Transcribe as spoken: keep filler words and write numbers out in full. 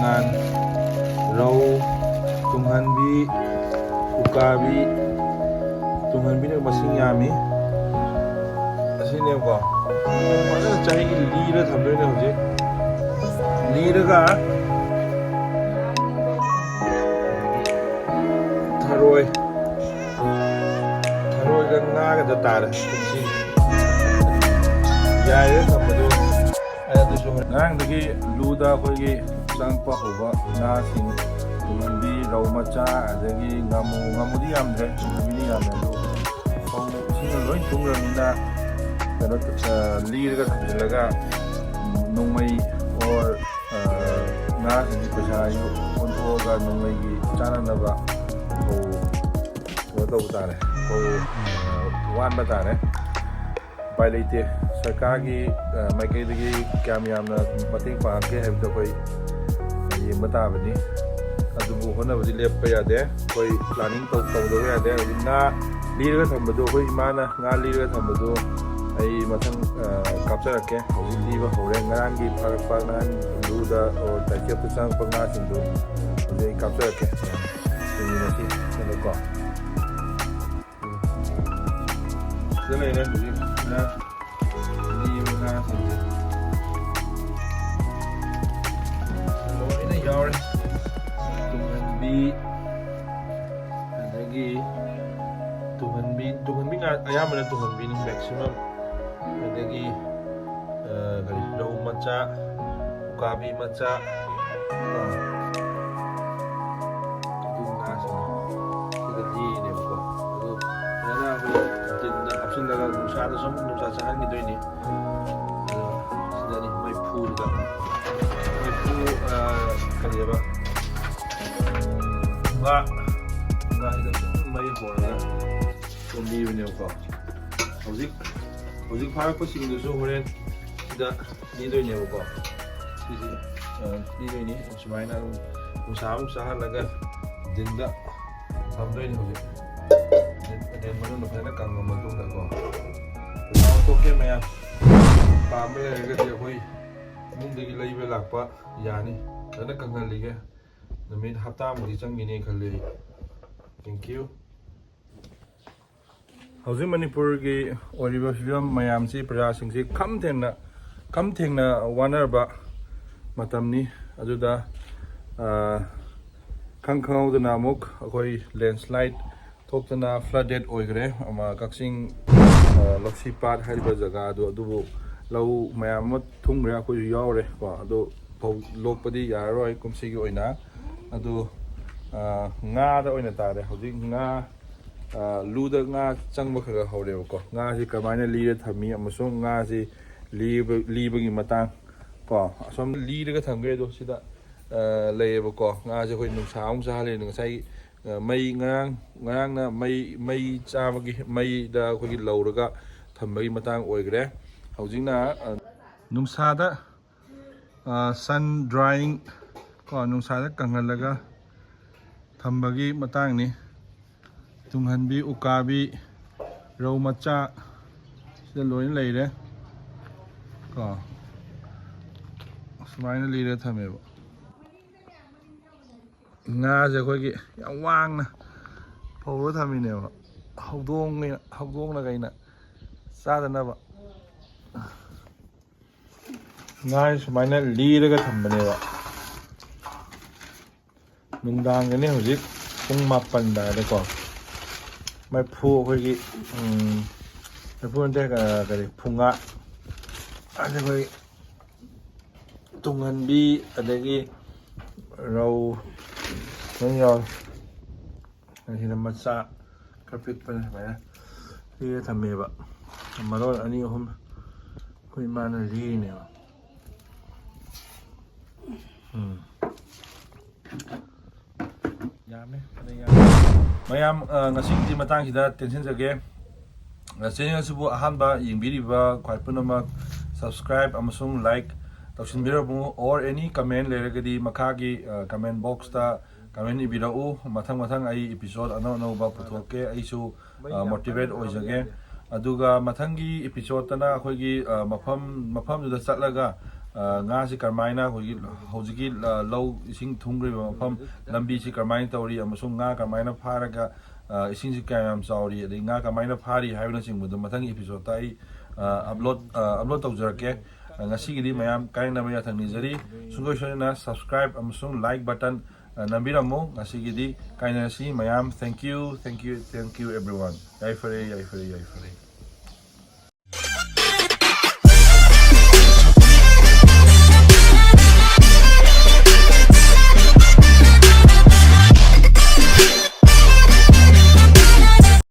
ꯉꯥ, ꯔꯧ, ꯇꯨꯡꯍꯟꯕꯤ, ꯎꯀꯥꯕꯤ, ꯇꯨꯡꯍꯟꯕꯤꯅ ꯃꯁꯤꯡ ꯌꯥꯝꯃꯤ꯫ ꯑꯁꯤꯅꯦꯕꯀꯣ꯫ ꯐꯖꯅ ꯆꯍꯤꯒꯤ ꯂꯤꯔ ꯊꯝꯗꯣꯏꯅꯦ ꯍꯧꯖꯤꯛ꯫ ꯂꯤꯔꯒ ꯊꯔꯣꯏ, ꯊꯔꯣꯏꯒ ꯉꯥꯒꯗ ꯇꯥꯔꯦ ꯀꯨꯝꯁꯤ꯫ ꯌꯥꯏꯔ ꯊꯝꯕꯗꯣ ꯑꯗꯨꯁꯨ ꯉꯔꯥꯡꯗꯒꯤ ꯂꯨꯗ ꯑꯩꯈꯣꯏꯒꯤ ꯆꯪꯉꯛꯄ ꯍꯧꯕ ꯉꯥꯁꯤꯡ, ꯇꯨꯡꯍꯟꯕꯤ, ꯔꯧ ꯃꯆꯥ, ꯑꯗꯒꯤ ꯉꯥꯃꯨ, ꯉꯥꯃꯨꯗꯤ ꯌꯥꯝꯗ꯭ꯔꯦ, ꯇꯨꯡꯍꯟꯕꯤꯗꯤ ꯌꯥꯝꯃꯦ, ꯑꯗꯨ ꯐꯧ ꯏꯁꯤꯡꯅ ꯂꯣꯏ ꯊꯨꯝꯈ꯭ꯔꯕꯅꯤꯅ ꯀꯩꯅꯣ, ꯑ, ꯂꯤꯔꯒ ꯊꯝꯖꯤꯜꯂꯒ, ꯎꯝ, ꯅꯣꯡꯃꯩ or, ꯑ, ꯉꯥꯁꯤꯡꯒꯤ ꯄꯩꯁꯥ ꯑꯣꯟꯊꯣꯛꯑꯒ ꯅꯣꯡꯃꯩꯒꯤ ꯆꯥꯅꯅꯕ ꯐꯧ ꯀꯩꯅꯣ ꯇꯧꯕ ꯇꯥꯔꯦ, ꯐꯧ, ꯑ, ꯋꯥꯟꯕ ꯇꯥꯔꯦ꯫ ꯎꯄꯥꯏ ꯂꯩꯇꯦ꯫ ꯁꯔꯀꯥꯔꯒꯤ, ꯑ, ꯃꯥꯏꯀꯩꯗꯒꯤ ꯀꯌꯥꯝ ꯌꯥꯝꯅ ꯃꯇꯦꯡ ꯄꯥꯡꯉꯛꯀꯦ ꯍꯥꯏꯕꯗꯣ ꯑꯩꯈꯣꯏ ꯌꯦꯡꯕ ꯇꯥꯕꯅꯤ꯫ ꯑꯗꯨꯕꯨ ꯍꯣꯠꯅꯕꯗꯤ ꯂꯦꯞꯄ ꯌꯥꯗꯦ꯫ ꯑꯩꯈꯣꯏ planning ꯇꯧ-, ꯇꯧꯗꯕ ꯌꯥꯗꯦ꯫ ꯍꯧꯖꯤꯛ ꯉꯥ ꯂꯤꯔꯒ ꯊꯝꯕꯗꯣ, ꯑꯩꯈꯣꯏ ꯏꯃꯥꯅ ꯉꯥ ꯂꯤꯔꯒ ꯊꯝꯕꯗꯣ ꯑꯩ ꯃꯊꯪ, ꯑ, ꯀꯥꯞꯆꯔꯛꯀꯦ꯫ ꯍꯧꯖꯤꯛ ꯂꯤꯕ ꯍꯧꯔꯦ꯫ ꯉꯔꯥꯡꯒꯤ ꯐꯥꯔꯛꯄ, ꯉꯔꯥꯡ ꯂꯨꯗ, ꯑꯣ, ꯇꯥꯏꯆꯦꯞꯇ ꯆꯪꯉꯛꯄ ꯉꯥꯁꯤꯡꯗꯣ ꯍꯧꯖꯤꯛ ꯑꯩ ꯀꯥꯞꯆꯔꯛꯀꯦ꯫ ꯌꯦꯡꯃꯤꯟꯅꯁꯤ꯫ ꯀꯩꯅꯣꯀꯣ꯫ ꯁꯤꯗ ꯂꯩꯔꯦ ꯍꯧꯖꯤꯛ ꯉꯥ, ꯂꯤꯕ ꯉꯥꯁꯤꯡꯁꯦ ꯂꯣꯏꯅ ꯌꯥꯎꯔꯦ꯫ ꯇꯨꯡꯍꯟꯕꯤ, ꯑꯗꯒꯤ ꯇꯨꯡꯍꯟꯕꯤ, ꯇꯨꯡꯍꯟꯕꯤ ꯉꯥ ꯑꯌꯥꯝꯕꯅ ꯇꯨꯡꯍꯟꯕꯤꯅꯤ maximum꯫ ꯑꯗꯒꯤ, ꯑ, ꯀꯔꯤ, ꯔꯧ ꯃꯆꯥ, ꯎꯀꯥꯕꯤ ꯃꯆꯥ, ꯀꯣ꯫ ꯑꯗꯨ ꯉꯥꯁꯤꯡ ꯁꯤꯗ ꯂꯤꯔꯤꯅꯦꯕꯀꯣ꯫ ꯑꯗꯨ ꯐꯖꯅ ꯑꯩꯈꯣꯏ ꯇꯤꯟꯗ ꯍꯥꯞꯆꯤꯜꯂꯒ ꯅꯨꯡꯁꯥꯗ ꯁꯨꯝ ꯅꯨꯡꯁꯥ ꯆꯪꯍꯟꯈꯤꯗꯣꯏꯅꯤ꯫ ꯑꯗꯣ ꯁꯤꯗꯅꯤ ꯃꯩꯐꯨꯗ, ꯃꯩꯐꯨ, ꯑ, ꯀꯔꯤꯑꯕ, ꯐꯨꯡꯒꯥ, ꯐꯨꯡꯒꯥꯁꯤꯗ ꯁꯨꯝ ꯃꯩ ꯍꯧꯔꯒ ꯊꯣꯡꯕꯤꯕꯅꯦꯕꯀꯣ꯫ ꯍꯧꯖꯤꯛ, ꯍꯧꯖꯤꯛ ꯐꯥꯔꯛꯄꯁꯤꯡꯗꯨꯁꯨ ꯍꯣꯔꯦꯟ ꯁꯤꯗ ꯂꯤꯗꯣꯏꯅꯦꯕꯀꯣ꯫ ꯁꯤꯁꯤ, ꯑ, ꯂꯤꯗꯣꯏꯅꯤ꯫ ꯁꯨꯃꯥꯏꯅ ꯑꯗꯨꯝ ꯅꯨꯡꯁꯥ ꯑꯃꯨꯛ ꯆꯥꯍꯜꯂꯒ ꯗꯤꯟꯗ ꯊꯝꯗꯣꯏꯅꯤ ꯍꯧꯖꯤꯛ꯫ ꯗꯤꯟ, ꯗꯤꯟ ꯃꯅꯨꯡꯗ ꯐꯖꯅ ꯀꯪꯉ ꯃꯇꯨꯡꯗꯀꯣ꯫ ꯂꯥꯎꯊꯣꯛꯀꯦ ꯃꯌꯥꯝ꯫ ꯄꯥꯝꯕ ꯂꯩꯔꯒꯗꯤ ꯑꯩꯈꯣꯏ ꯏꯃꯨꯡꯗꯒꯤ ꯂꯩꯕ ꯂꯥꯛꯄ ꯌꯥꯅꯤ꯫ ꯐꯖꯅ ꯀꯪꯍꯜꯂꯤꯒꯦ꯫ ꯅꯨꯃꯤꯠ ꯍꯞꯇꯥꯃꯨꯛꯇꯤ ꯆꯪꯈꯤꯅꯤ ꯈꯜꯂꯤ ꯑꯩ꯫ Thank you꯫ ꯍꯧꯖꯤꯛ ꯃꯅꯤꯄꯨꯔꯒꯤ ꯑꯣꯏꯔꯤꯕ ꯐꯤꯕꯝ ꯃꯌꯥꯝꯁꯤ, ꯄ꯭ꯔꯖꯥꯁꯤꯡꯁꯤ ꯈꯝ ꯊꯦꯡꯅ ꯈꯝ ꯊꯦꯡꯅ ꯋꯥꯅꯔꯕ ꯃꯇꯝꯅꯤ꯫ ꯑꯗꯨꯗ, ꯑ, ꯈꯪ ꯈꯪꯍꯧꯗꯅ ꯑꯃꯨꯛ ꯑꯩꯈꯣꯏ ꯂꯦꯟꯁ꯭ꯂꯥꯏꯠ ꯊꯣꯛꯇꯅ flooded ꯑꯣꯏꯈ꯭ꯔꯦ꯫ ꯑꯃ, ꯀꯛꯆꯤꯡ, ꯑ, ꯂꯧꯁꯤ ꯄꯥꯠ ꯍꯥꯏꯔꯤꯕ ꯖꯒꯥꯗꯣ, ꯑꯗꯨꯕꯨ ꯂꯧ ꯃꯌꯥꯝ ꯑꯃ ꯊꯨꯝꯈ꯭ꯔꯦ, ꯑꯩꯈꯣꯏꯁꯨ ꯌꯥꯎꯔꯦ ꯀꯣ꯫ ꯑꯗꯣ ꯐꯧ ꯂꯣꯛꯄꯗꯤ ꯌꯥꯔꯔꯣꯏ ꯀꯨꯝꯁꯤꯒꯤ ꯑꯣꯏꯅ꯫ ꯑꯗꯨ, ꯑ, ꯉꯥꯗ ꯑꯣꯏꯅ ꯇꯥꯔꯦ ꯍꯧꯖꯤꯛ꯫ ꯉꯥ, ꯑ, ꯂꯨꯗ ꯉꯥ ꯆꯪꯕ ꯈꯔ ꯈꯔ ꯍꯧꯔꯦꯕꯀꯣ꯫ ꯉꯥꯁꯤ ꯀꯃꯥꯏꯅ ꯂꯤꯔ ꯊꯝꯃꯤ ꯑꯃꯁꯨꯡ ꯉꯥꯁꯤ ꯂꯤꯕ-, ꯂꯤꯕꯒꯤ ꯃꯇꯥꯡ ꯀꯣ, ꯑꯁꯣꯝ ꯂꯤꯔꯒ ꯊꯝꯈ꯭ꯔꯦ꯫ ꯑꯗꯣ ꯁꯤꯗ, ꯑ, ꯂꯩꯌꯦꯕꯀꯣ꯫ ꯉꯥꯁꯦ ꯑꯩꯈꯣꯏ ꯅꯨꯡꯁꯥ ꯑꯃꯨꯛ ꯁꯥꯍꯜꯂꯦ꯫ ꯉꯁꯥꯏ, ꯑ, ꯃꯩ ꯉꯔꯥꯡ, ꯉꯔꯥꯡꯅ ꯃꯩ, ꯃꯩ ꯆꯥꯕꯒꯤ, ꯃꯩꯗ ꯑꯩꯈꯣꯏꯒꯤ ꯂꯧꯔꯒ ꯊꯝꯕꯒꯤ ꯃꯇꯥꯡ ꯑꯣꯏꯈ꯭ꯔꯦ꯫ ꯍꯧꯖꯤꯛꯅ, ꯑ, ꯅꯨꯡꯁꯥꯗ, ꯑ, sun drying ꯀꯣ, ꯅꯨꯡꯁꯥꯗ ꯀꯪꯍꯜꯂꯒ ꯊꯝꯕꯒꯤ ꯃꯇꯥꯡꯅꯤ꯫ ꯇꯨꯡꯍꯟꯕꯤ, ꯎꯀꯥꯕꯤ, ꯔꯧ ꯃꯆꯥ ꯁꯤꯗ ꯂꯣꯏꯅ ꯂꯩꯔꯦ ꯀꯣ꯫ ꯁꯨꯃꯥꯏꯅ ꯂꯤꯔ ꯊꯝꯃꯦꯕ꯫ ꯉꯥꯁꯦ ꯑꯩꯈꯣꯏꯒꯤ ꯌꯥꯝ ꯋꯥꯡꯅ ꯐꯧꯔ ꯊꯝꯃꯤꯅꯦꯕ꯫ ꯍꯧꯗꯣꯡꯅ, ꯍꯧꯗꯣꯡꯅ ꯀꯩꯅ ꯆꯥꯗꯅꯕ꯫ ꯉꯥꯁꯦ ꯁꯨꯃꯥꯏꯅ ꯂꯤꯔꯒ ꯊꯝꯕꯅꯦꯕ꯫ ꯅꯨꯡꯗꯥꯡꯗꯅꯦ ꯍꯧꯖꯤꯛ ꯄꯨꯡ ꯃꯥꯄꯟ ꯑꯗꯥꯏꯗꯀꯣ꯫ ꯃꯩꯐꯨ ꯑꯩꯈꯣꯏꯒꯤ, ꯎꯝ, ꯃꯩꯐꯨ ꯅꯠꯇꯦ, ꯑ, ꯀꯔꯤ, ꯐꯨꯡꯒꯥ꯫ ꯑꯗ ꯑꯩꯈꯣꯏ ꯇꯨꯡꯍꯟꯕꯤ, ꯑꯗꯒꯤ ꯔꯧ ꯂꯣꯏ ꯌꯥꯎꯔꯦ꯫ ꯑꯁꯤꯗ ꯃꯆꯥ ꯈꯔ ꯄꯤꯛꯄꯅ ꯁꯨꯃꯥꯏꯅ ꯂꯤꯔ ꯊꯝꯃꯦꯕ꯫ ꯃꯔꯣꯟ ꯑꯅꯤ ꯑꯍꯨꯝ ꯑꯩꯈꯣꯏ ꯏꯃꯥꯅ ꯂꯤꯔꯤꯅꯦꯕ꯫ ꯎꯝ꯫ ꯌꯥꯝꯃꯦ, ꯐꯅ ꯌꯥꯝꯃꯦ꯫ ꯃꯌꯥꯝ, ꯑ, ꯉꯁꯤꯒꯤꯗꯤ ꯃꯇꯥꯡꯁꯤꯗ ꯇꯦꯟꯁꯤꯟꯖꯒꯦ꯫ ꯑ, channel ꯑꯁꯤꯕꯨ ꯑꯍꯥꯟꯕ ꯌꯦꯡꯕꯤꯔꯤꯕ ꯈ꯭ꯋꯥꯏ ꯄꯨꯝꯅꯃꯛ subscribe ꯑꯃꯁꯨꯡ like ꯇꯧꯁꯤꯟꯕꯤꯔꯝꯃꯨ, or any comment ꯂꯩꯔꯒꯗꯤ ꯃꯈꯥꯒꯤ, ꯑ, comment box ꯇ comment ꯏꯕꯤꯔꯛꯎ꯫ ꯃꯊꯪ ꯃꯊꯪ ꯑꯩ episode ꯑꯅꯧ ꯑꯅꯧꯕ ꯄꯨꯊꯣꯛꯀꯦ꯫ ꯑꯩꯁꯨ, ꯑ, motivate ꯑꯣꯏꯖꯒꯦ꯫ ꯑꯗꯨꯒ ꯃꯊꯪꯒꯤ episode ꯇꯅ ꯑꯩꯈꯣꯏꯒꯤ, ꯑ, ꯃꯐꯝ, ꯃꯐꯝꯗꯨꯗ ꯆꯠꯂꯒ ꯑ, ꯉꯥꯁꯤ ꯀꯔꯝꯍꯥꯏꯅ ꯍꯧꯖꯤꯛ, ꯍꯧꯖꯤꯛꯀꯤ, ꯑ, ꯂꯧ ꯏꯁꯤꯡ ꯊꯨꯝꯈ꯭ꯔꯤꯕ ꯃꯐꯝ, ꯂꯝꯕꯤꯁꯤ ꯀꯔꯝꯍꯥꯏꯅ ꯇꯧꯔꯤ, ꯑꯃꯁꯨꯡ ꯉꯥ ꯀꯔꯝꯍꯥꯏꯅ ꯐꯥꯔꯒ, ꯑ, ꯏꯁꯤꯡꯁꯤ ꯀꯌꯥꯝ ꯌꯥꯝ ꯆꯥꯎꯔꯤ, ꯑꯗꯩ ꯉꯥ ꯀꯃꯥꯏꯅ ꯐꯥꯔꯤ ꯍꯥꯏꯕꯅꯆꯤꯡꯕꯗꯣ ꯃꯊꯪꯒꯤ episode ꯇ ꯑꯩ, ꯑ, upload, ꯑ, upload ꯇꯧꯖꯔꯛꯀꯦ꯫ ꯑ, ꯉꯁꯤꯒꯤꯗꯤ ꯃꯌꯥꯝ ꯀꯥꯏꯅꯅꯕ ꯌꯥꯊꯪ ꯅꯤꯖꯔꯤ꯫ ꯁꯨꯡꯁꯣꯏ ꯁꯣꯏꯗꯅ subscribe ꯑꯃꯁꯨꯡ like button, ꯑ, ꯅꯝꯕꯤꯔꯝꯃꯨ꯫ ꯉꯁꯤꯒꯤꯗꯤ ꯀꯥꯏꯅꯔꯁꯤ ꯃꯌꯥꯝ꯫ Thank you, thank you, thank you everyone. ꯌꯥꯏꯐꯔꯦ, ꯌꯥꯏꯐꯔꯦ, ꯌꯥꯏꯐꯔꯦ꯫